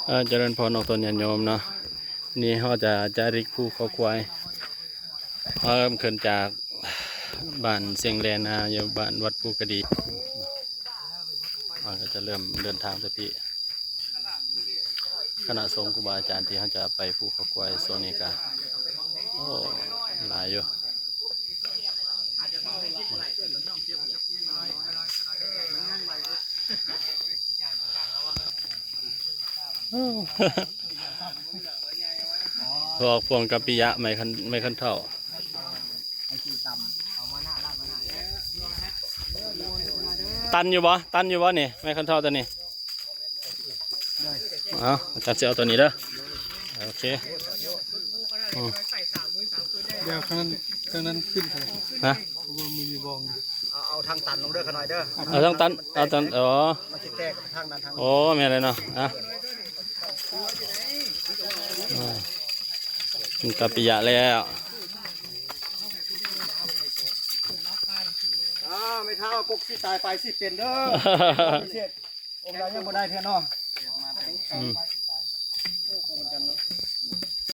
ເອີ ຈະເລີນພອນອອກຕົນຍາດໂຍມເນາະ. ນີ້ເຮົາຈະຈາລິກພູເຂົາຄວາຍ ເຮົາເລີ່ມຂຶ້ນຈາກບ້ານຊຽງແລນາ ຢູ່ບ້ານວັດພູກະດີ ເຮົາກະຈະເລີ່ມເດີນທາງແຕ່ພີ້. ຄະນະສົງຄູບາອາຈານທີ່ເຮົາຈະໄປພູເຂົາຄວາຍຊ່ວງນີ້ກະ ໂອ້ ຫຼາຍຢູ່. ພວກພວງກະປິຍະ ໄມ້ຄັນ ໄມ້ຄັນເທົ້າ ຕັນຢູ່ບໍ່? ຕັນຢູ່ບໍ່ນີ້ ໄມ້ຄັນເທົ້າຕົວນີ້? ເອົາ ອາຈານຊິເອົາຕົວນີ້ເດີ. ໂອເຄ ອືມ ດຽວຂ້າງນັ້ນ ຂ້າງນັ້ນຂຶ້ນໄປ ຮະ? ເພາະວ່າມັນມີບ່ອງຢູ່. ເອົາ ເອົາທາງຕັນລົງເດີຂ້ານ້ອຍເດີ. ເອົາທາງຕັນ ເອົາຕັນ ອໍ ມັນຊິແຕກໄປທາງນັ້ນທາງ ໂອ້ ແມ່ນແລ້ວເນາະ. ອ່ະ ອືມ ກະປິຍະແລ້ວ. ອ້າວ ແມ່ເຖົ້າ ກົກຊິຕາຍປາຍສິບເປັນເດີ. ອົງໃດຍັງບໍ່ໄດ້ເທື່ອເນາະ. ອືມ